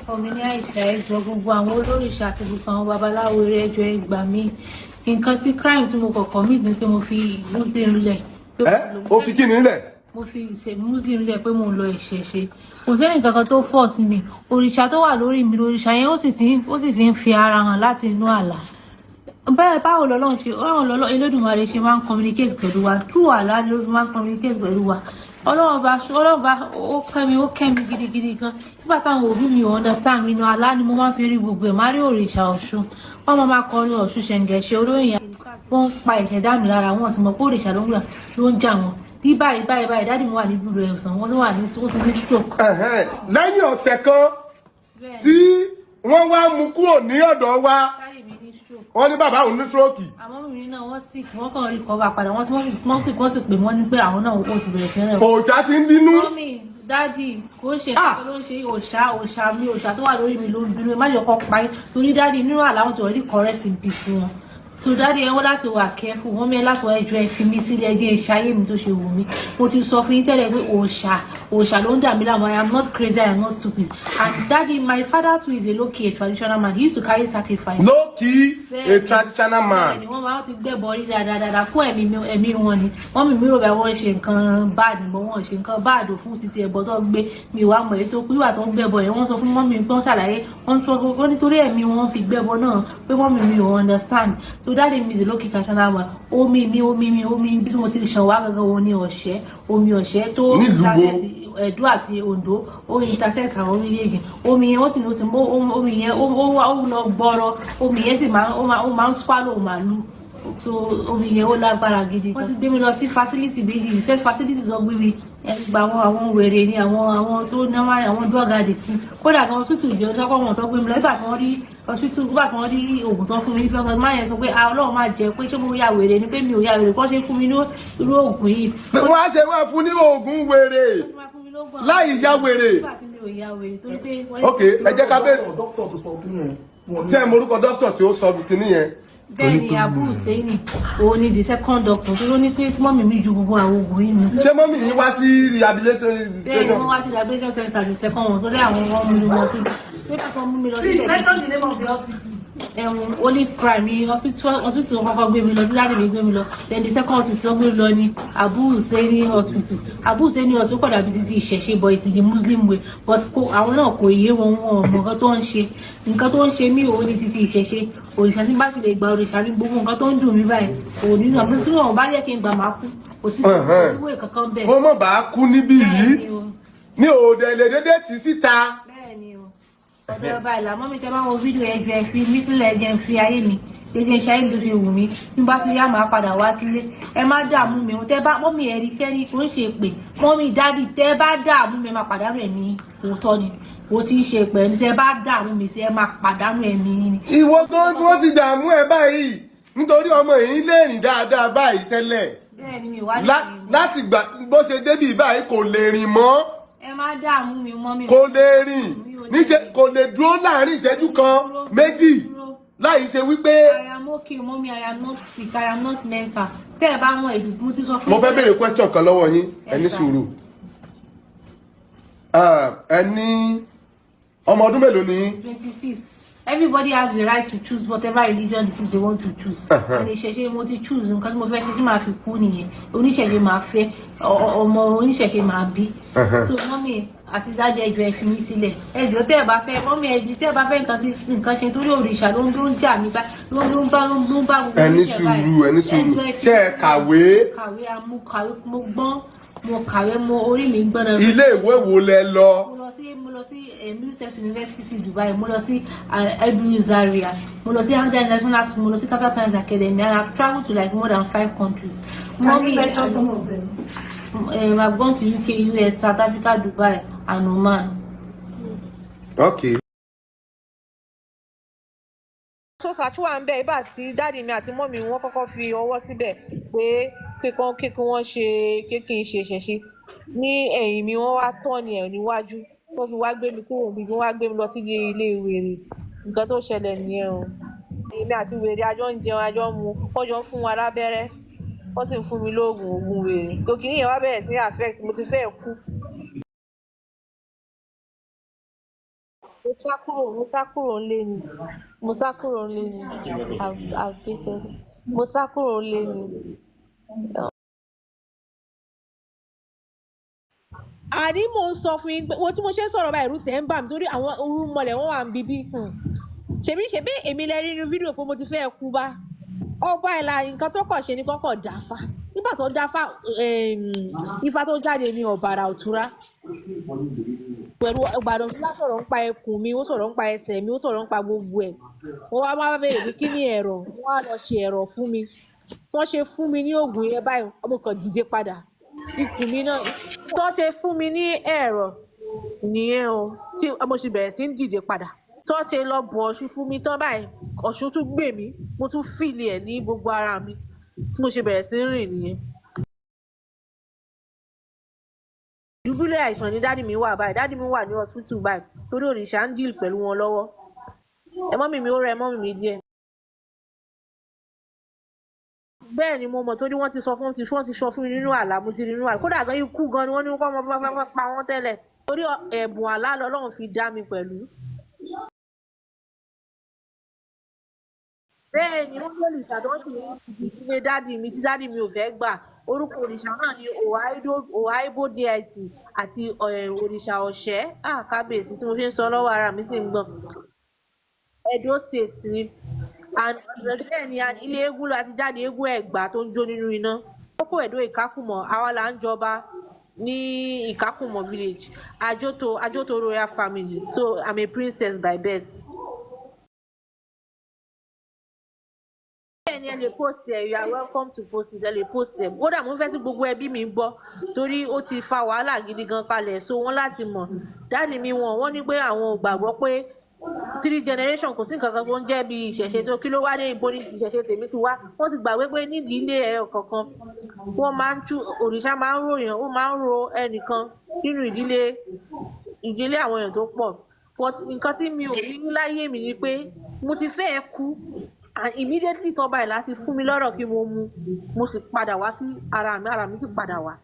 Orúkọ mi ní Àìsà. Ẹjọ, gbogbo àwọn olórìṣà àti gbogbo àwọn babaláwo eré, ẹjọ, ẹ gbà mí. Nǹkan tí crime tí mo kọ́kọ́ commit ni pé mo fi Muslim lẹ̀ pé Ẹ mo ó fi kí ni lẹ̀? Mo fi ṣe Muslim lẹ̀ pé mo ń lọ ìṣẹ̀ṣe. Kò sẹ́ni kankan tó force mi. Òrìṣà tó wà lórí mi, òrìṣà yẹn ó sì ti ó sì fi ń fi ara hàn láti inú àlá bẹ́ẹ̀. Báwo lọ́lọ́run ṣe, báwo lọ́lọ́ Elédùmarè ṣe máa ń communicate pẹ̀lú wa? Through àlá ló fi máa ń communicate pẹ̀lú wa. Ọlọ́run bá, Ọlọ́run bá, ó kẹ́ mi, ó kẹ́ mi gidigidi gan. Nígbà táwọn òbí mi ò understand mi, inú àlá ni mo máa ń fi rí gbogbo ẹ̀. Máa rí òrìṣà Ọ̀ṣun, wọ́n máa kọrin Ọ̀ṣun ṣẹ̀ǹgẹ̀ṣẹ̀ olóyìn, wọ́n ń pa ìṣẹ̀dá mi lára. Wọn sì mọ̀ pé òrìṣà ló ń gbà ló ń jà wọ́n. Bí báyìí báyìí báyìí, daddy mi wà ní ibùdó ẹ̀sán, wọ́n wà ní, wọ́n ti ní stroke. Ẹ̀hẹ́n. Lẹ́yìn ọ̀sẹ̀ kan tí wọ́n wá mú kúrò ní ọ̀dọ̀ wa, Daddy mi ní stroke. Wọ́n ní bàbá òun ní stroke. Àmọ́ mi náà, wọ́n sì wọ́n kàn rí cover padà. Wọ́n sì pè wọ́n ní pé àwọn náà ó ti bẹ̀rẹ̀ sí rẹ̀. Òòṣà ti ń bínú. Mummy, daddy, kò ń ṣe Ah! nǹkan ló ń ṣe òòṣà. Òòṣà mi, òòṣà tó wà lórí mi ló ń bínú. Ẹ má jẹ́ kó pa yín, torí daddy nínú àlá, wọn ti already rest in peace wọn. So daddy, ẹ wọ́n láti wà careful. Wọ́n mi láti wá. Ẹjọ́, ẹ fi mí sílẹ̀, ẹ jẹ́ ìṣayé mi tó ṣe wù mí. Mo ti sọ fún yín tẹ́lẹ̀ pé òòṣà, òòṣà ló ń dà mí láàmú. I am not crazy, I am not stupid. And daddy, my father too is a low-key, a traditional man. He used to carry sacrifice. Low key, a traditional man. Bẹ́ẹ̀ni, wọ́n máa ń ti gbẹ́bọ rí dáadáa dáadáa fún ẹ̀mí ẹ̀mí wọn ni wọ́n mi rò bẹ́ẹ̀. Wọ́n ṣe nǹkan bad mọ́, wọ́n ṣe nǹkan bad fún títí ẹ̀bọ tó gbé mi wá mọ̀. Èyí tó kú nígbà tó ń gbẹ́bọ yẹn, wọ́n sọ fún mummy pé wọ́n ṣàlàyé, wọ́n sọ wọ́n nítorí ẹ̀mí wọn fi gbẹ́bọ náà, pé mummy mi ò understand. So daddy mi is a low-key traditional man. Omi mi, omi mi, omi bí mo ti ṣàn wá gangan, òun ni ọ̀ṣẹ́, omi ọ̀ṣẹ́ tó Nílùú wo? intersect Ẹ̀dó àti Oǹdó. Ó intersect àwọn méjèèjì. Omi yẹn, ó sì ní ó sì omi yẹn ó wá, ó lọ gbọrọ. Omi yẹn sì máa ó máa ń swallow màálù. So omi yẹn, ó lágbára gidi. Wọ́n ti gbé mi lọ sí facility méjì. First facility sọ gbé mi gba àwọn wèrè ni, àwọn tó ní àwọn drug addicts. Kódà gan, hospital ìjọ sọ́kọ́ wọn tó gbé mi lọ, nígbà tí wọ́n rí hospital, nígbà tí wọ́n rí oògùn tó fún mi ní first máa yẹn, sọ pé, "Ah, Ọlọ́run máa jẹ́ pé ṣé mo ya wèrè ni, pé mi ò ya wèrè kọ́ ṣe fún mi ní irú oògùn yìí." Pé wọ́n á ṣe wá fún ní oògùn wèrè láì ya wèrè. Nígbà tí mi ò ya wèrè, torí pé wọ́n Ok, ẹ jẹ́ ká bẹ̀rẹ̀. Dókítà tó sọ kí yẹn fún ọ ní. Tí ẹ morúkọ dókítà tí ó sọ kíní yẹn? Bẹ́ẹ̀ ni, Abu Hussein, òun ni the second doctor tó ló ní pé mummy mi ju gbogbo àwọn oògùn yìí nù. Ṣé mummy yín wá sí rehabilitation? Bẹ́ẹ̀ ni, wọ́n wá sí rehabilitation center, the second one, torí àwọn wọn mú mi lọ sí pépà kan, mú mi lọ Please síbẹ̀. mention the name of the hospital. Ẹ̀wọ̀n Olive Prime ní hospital. Hospital kọ́kọ́ gbé mi lọ sí, láti mi gbé mi lọ. Then the second hospital tó gbé mi lọ ní Abu Hussein Hospital. Abu Hussein Hospital kọ̀ dàbí títí ìṣẹ̀ṣe, but it is the Muslim way. But kò, àwọn náà kò yé wọn, wọn ò mọ nǹkan tó ń ṣe. Nǹkan tó ń ṣe mí, òun ní títí ìṣẹ̀ṣe. Òrìṣà tí bá fi lè gba òrìṣà ní gbogbo nǹkan tó ń dùn mí báyìí, òun nínú àbúrò tí wọn ò bá yẹ kí n gbà, máa kú. Kò sí, kò sí wéè kankan bẹ́ẹ̀. Kó mọ̀ bá kú níbí yìí. Bẹ́ẹ̀ ni o. Ní òde lè dédé tì síta. Bẹ́ẹ̀ ni o. Ọ̀dọ̀ ọba ìlà, mummy, tẹ́ bá wo fídíò, ẹjọ́, ẹ fi mí sílẹ̀, ẹ jẹ́ n fi ayé mi jẹjẹ ṣe ayé mi tó ṣe wù mí. Bí bá ti yá, màá padà wá sílé. Ẹ má dààmú mi. Tẹ́ bá mummy, ẹ rí iṣẹ́ ní kò ń ṣe pé mummy, daddy, tẹ́ bá dààmú mi, ẹ máa pàdánù ẹ̀mí. Òótọ́ ni kò tí ń ṣe pẹ̀lú. Tẹ́ bá dààmú mi sí, ẹ máa pàdánù ẹ̀mí ni. Ìwọ gan ni wọ́n ti dààmú ẹ báyìí, nítorí ọmọ yìí lè rìn dáadáa báyìí tẹ́lẹ̀. Bẹ́ẹ̀ ni, mi wá lè rìn mọ́. Láti gbà bó ṣe débì báyìí, kò lè rìn mọ́. Ẹ má dààmú mi, mummy. Kò lè rìn níṣẹ́, kò lè dúró láàrin ìṣẹ́jú kan méjì láì ṣe wípé. I am okay, mummy. I am not sick. I am not mental. Tẹ́ ẹ bá mọ ìlú, mo ti sọ fún Mo fẹ́ béèrè question kan lọ́wọ́ yín. Ẹ ní Yes, sir. sùúrù. Ah, ẹ ní ọmọ ọdún mélòó ni yín? 26. Everybody has the right to choose whatever religion it is they want to choose. And ìṣẹ̀ṣe mo ti choose. Nǹkan tí mo fẹ́ ṣe tí màá fi kú nìyẹn. Oníṣẹ̀ṣe máa fẹ́, ọmọ oníṣẹ̀ṣe máa bí. So mummy àti daddy, ẹjọ́, ẹ fi mí sílẹ̀. Ẹjọ́, tẹ́ ẹ bá fẹ́, mummy, ẹjọ́, tẹ́ ẹ bá fẹ́ nǹkan tí nǹkan ṣe, torí òrìṣà ló ń jà mí bá, ló ń bá gbogbo Ẹ ní oníṣẹ̀ báyìí. sùúrù, ẹ ní sùúrù. Ẹjọ́, ẹ fi Ṣé ẹ mí sílẹ̀. kàwé? Kàwé, amú kàwé, mo gbọ́n, mo kàwé, mo orí mi gbọ́n. Ilé ìwé wo lẹ lọ? Mo lọ sí Middlesex University Dubai, mo lọ sí Ebu Zaria, mo lọ sí Agda International School, mo lọ sí Qatar Science Academy, and I've travelled to like more than five countries. Can Mummy, you mention some of them? I've gone to UK, US, South Africa, Dubai and Oman. Okay. So sàtúwà ń bẹ ibà tí daddy mi àti mummy wọn kọ́kọ́ fi ọwọ́ síbẹ̀ pé kíkan kíkún wọ́n ṣe kékin ṣe ṣẹ̀ṣe ní ẹ̀yìn mi, wọ́n wá tọ́ọ̀nì ẹ̀ níwájú tó fi wá gbé mi kúrò níbi, wọ́n wá gbé mi lọ sí ilé wèrè. Nǹkan tó ṣẹlẹ̀ nìyẹn o. Èmi àti wèrè a jọ ń jẹun, a jọ ń mu, wọ́n jọ ń fún wa lábẹ́rẹ́, wọ́n sì ń fún mi lóògùn, oògùn wèrè tó kìíní yẹn wá bẹ̀rẹ̀ sí affect. Mo ti fẹ́ kú. Mo sá kúrò nílé ni. Mo sá kúrò nílé ni. I've beaten. Mo sá kúrò nílé ni. Àní mò ń sọ fún yín pé wo tí mo ṣe ń sọ̀rọ̀ báyìí, ẹ̀rù tẹ̀ ń bà mí torí àwọn irúnmọlẹ̀ wọn wà ń bíbí. Ṣebí èmi lẹ rí nínú fídíò pé mo ti fẹ́ kú bá ọba ìlà. Nǹkan tó kàn ṣe ni kọ́kọ́ dáfá. Nígbà tó dáfá, ifá tó jáde ní ọ̀bàrà òtúrá pẹ̀lú ìgbàdàn tó bá sọ̀rọ̀ nípa ẹkùn mi, ó sọ̀rọ̀ nípa ẹsẹ̀ mi, ó sọ̀rọ̀ nípa gbogbo ẹ̀. Wọ́n wá wá béèrè pé kí ni ẹ̀rọ. Wọ́n á lọ ṣe ẹ̀rọ fún mi. Wọ́n ṣe fún mi ní oògùn yẹn báyìí, mo kàn dìde padà. Ikùn mi náà tó ṣe fún mi ní ẹ̀rọ nìyẹn o, tí mo ṣe bẹ̀rẹ̀ sí ń dìde padà. Tó ṣe lọ bọ̀ Ọ̀ṣun fún mi tán báyìí, Ọ̀ṣun tún gbè mí, mo tún feel ẹ̀ ní gbogbo ara mi. Tí mo ṣe bẹ̀rẹ̀ sí ń rìn nìyẹn. Ìdùbúlẹ̀ àìsàn ni daddy mi wà báyìí. Daddy mi wà ní hospital báyìí torí òrìṣà ń deal pẹ̀lú wọn lọ́wọ́. Ẹ mummy mi, ó rẹ mummy mi díẹ̀. Bẹ́ẹ̀ ni mo mọ̀ torí wọ́n ti sọ fún mi nínú àlá. Mo ti rí nínú àlá. Kódà gan, ikú gan ni wọ́n ní kó ọmọ fẹ́ pa wọ́n tẹ́lẹ̀, torí ẹ̀bùn àlá lọ́lọ́run fi dá mi pẹ̀lú. Bẹ́ẹ̀ ni, wọ́n ní òrìṣà tó ń ṣe ìdílé daddy mi tí daddy mi ò fẹ́ gbà. Orúkọ òrìṣà náà ni Ohaibo deity àti òrìṣà ọ̀ṣẹ́. Ah, kábíyèsí! Tí mo fi ń sọ lọ́wọ́, ara mi sì ń gbọ̀n. Edo State ni. And bẹ́ẹ̀ ni, and ilé eégún ló ti jáde, eégún Ẹ̀gbá tó ń jó nínú iná. Kókó Ẹ̀dó Ìkákùmọ̀, àwa là ń jọba ní Ìkákùmọ̀ village, Ajóto royal family. So I'm a princess by birth. Bẹ́ẹ̀ ni, ẹ lè post ẹ. You are welcome to post it. Ẹ lè post ẹ. Kódà mo fẹ́ tí gbogbo ẹbí mi gbọ́ torí ó ti fa wàhálà gidi gan kalẹ̀, so wọ́n láti mọ̀. Daddy mi, wọ́n ní pé àwọn ò gbàgbọ́ pé three generation kò sí nǹkan kan tó ń jẹ́ bí ìṣẹ̀ṣe. Tó kí ló wá dé? Ibo ní ìṣẹ̀ṣe tèmi ti wá? Wọ́n ti gbàgbé pé nídìí ilé ẹyọ kankan, wọ́n máa ń tú òrìṣà, máa ń ròyàn, ó máa ń ro ẹnìkan nínú ìdílé àwọn èèyàn tó pọ̀. But nǹkan tí mi ò rí láyé mi ni pé mo ti fẹ́ẹ̀ kú and immediately tán báyìí láti fún mi lọ́rọ̀ kí mo mu, mo sì padà wá sí ara mi, ara mi sì padà wá.